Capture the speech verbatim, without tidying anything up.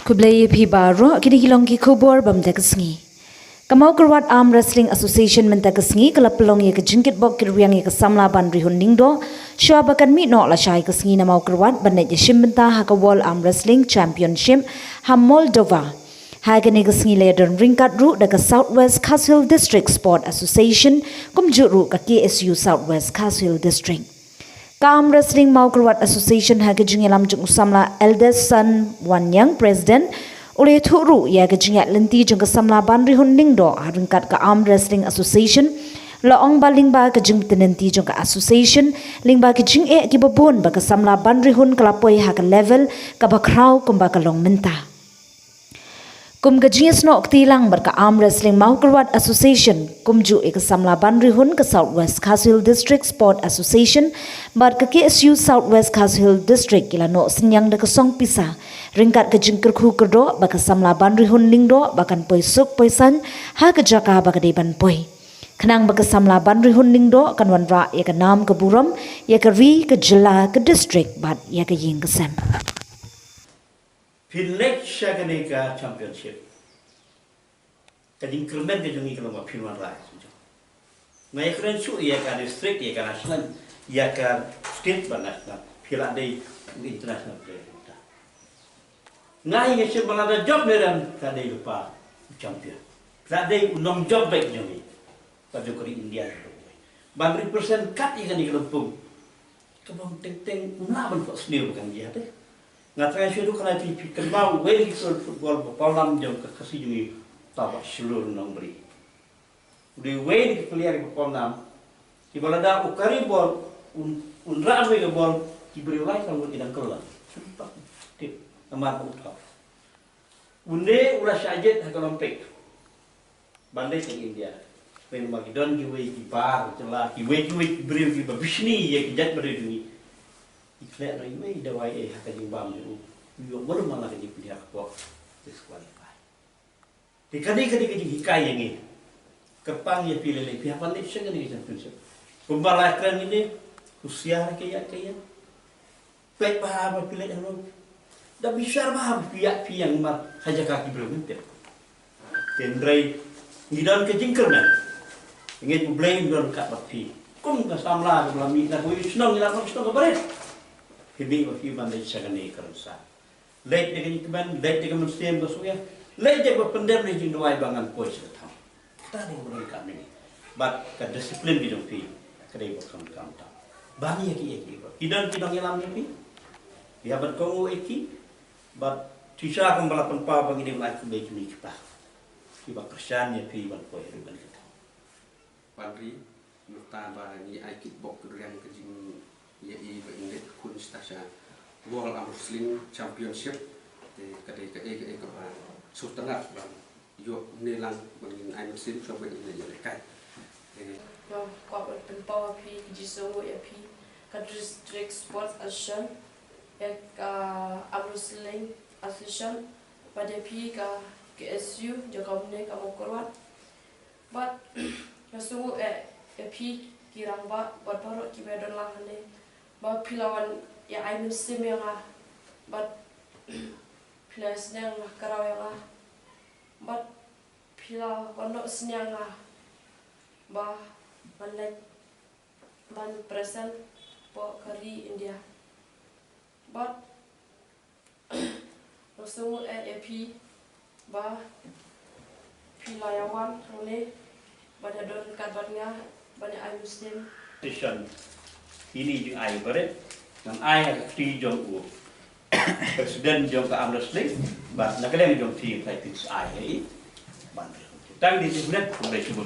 Khublei ïa phi baroh, kine ki long ki khubor ba mynta ka sngi. Ka Mawkyrwat Arm Wrestling Association mynta ka sngi ka la pynlong ïa ka jingkitbok kitrwiang ïa ka samla Banrihun Lyngdoh shuwa ba kan mih noh lashai ka sngi na Mawkyrwat ban leit ïashim bynta ha ka World Arm Wrestling Championship ha Moldova. Ha kane ka sngi la ïadon ryngkat ruh da ka South West Khasi Hills District Sport Association, kumjuh ruh ka K S U South West Khasi Hills District. Ka Arm Wrestling Mawkyrwat Association ha ka jingïalam jong u samla Eldest Son Wanniang, President, u la ïathuh ruh ïa ka jingïaid lynti jong ka samla Banrihun Lyngdoh ha ryngkat ka Arm Wrestling Association. La ong ba lyngba ka jingtynrynti jong ka association, lyngba ka jingeh kiba bun ba ka samla Banrihun ka la poi ha ka level kaba khraw kumba ka long mynta. Kum ka jingïasnoh kti lang bad ka Arm Wrestling Mawkyrwat Association, kumjuh ïa ka samla Banrihun ka South West Khasi Hills District Sport Association bad ka K S U South West Khasi Hills District ki la noh synñiang da ka song pisa ryngkat ka jingkyrkhu kyrdoh ba ka samla Banrihun Lyngdoh ba kan poi suk poi saiñ ha ka jaka ba ka dei ban poi, khnang ba ka samla Banrihun Lyngdoh kan wanrah ïa ka nam ka burom ïa ka ri, ka jylla, ka district bad ïa ka ïing ka sem. Phin leit sha kane ka championship. Ka jingkyrmen ka jong ngi ka long ba phin wanrah. Nga ïakren shuh ïa ka district, ïa ka national, ïa ka state bad national. Phi la dei u international player. Nga ïa nga shem ba lada jop ne rem ka dei lypa u champion. Ka dei u nongjop beit jong ngi. Ka jong ka ri India. Ban represent kat ïa kane ka lympung. Ka bym teng teng um lah ban phohsniew ba kan ïa te. Nga trai shu duk kane phi, phi kynmaw uwei u football ba pawnam jong ka Khasi jong ngi, uta Bah Shlur Nongbri. U dei uwei na ki player ba pawnam. Kiba lada u carry ball, un, un rah uwei ka ball, ki briew lai san ngut ki dang kylla. Tip, namar ba u tough. Une u la shah jied ha ka Olympic. Ban leit sha India. Pynban ki don kiwei ki bar, jylla, kiwei kiwei ki briew kiba bishni ïa ki jait bynriew jong ngi. Ki khleh noh iwei i dawai ei ha ka jingbam jong u. U ïoh mano mano ka jingpynhiar hapoh disqualify. Te kane, kane ka jinghikai ïa ngi. Kyrpang ïa phi lei lei phi hap ban leit sha kane ka championship. Kumba la kren ïa ngi, husiar ïa ka ïa ka ïa. Peit bha ba phi leit halor. Da bishar bha ba phi ïa phi ïa mar ha jaka ki briew mynta. Te hynrei ngi don ka jingkyrmen. Ngeit U Blei un don kat bad phi. Kum ka samla kaba la mih na kawei u shnong ïa la u shnong kaba rit. Phi mih ba phi ban leit sha kane ka rynsan. Leit da ka jingkmen, leit da ka mynsiem ka sngewsih. Leit da kaba pyndem da ka jingduwai ba ngan poi sha ka tham. Kata dei ba donkam ïa ngi. Bad ka disiplin ka jong phi ka dei ba kham kham tam. Ban ïa ki ïa ki ba ki don ki nongïalam jong phi. Ïa ban kohnguh ïa ki. Bad shisha kumba la pynpaw ba ngi dei ban ai khublei ki mei ki pa kiba kyrshan ïa phi ban poi haduh ban ka tham. Ban ri, mynta ba ngi ai kitbok kitrwiang ka jingïaid ba ngin leit khun sha World Arm Wrestling Championship. Te ka dei kaei kaei kaba sngewtynnat ban ïoh ne lang ban ngin ai mynsiem shuwa ba ngin leit ïalehkai. Te nga kwah ban pynpaw ha phi ka jingsngewnguh ïa phi ka District Sports Association, ïa ka Arm Wrestling Association, bad ïa phi ka K S U jong ka Umne ka Mawkyrwat. Bad nga sngewnguh eh ïa phi ki rangbah bad baroh kiba don lang hangne, ba phi la wan ïa ai mynsiem ïa nga, bad phi la sniang nga, kraw ïa nga, bad phi la wan noh sniang nga ba ban leit ban present hapoh ka ri India. Bad nga sngewnguh eh ïa phi ba phi la ïa wan hangne ban ïa don ryngkat bad nga ban ïa ai mynsiem. Session ine i jingai barit ngan ai ha ka kti jong u President jong ka Arm Wrestling, bad na ka liang jong phi ngan ai phi sa ai ha i ban. Tang di session, khublei shibun.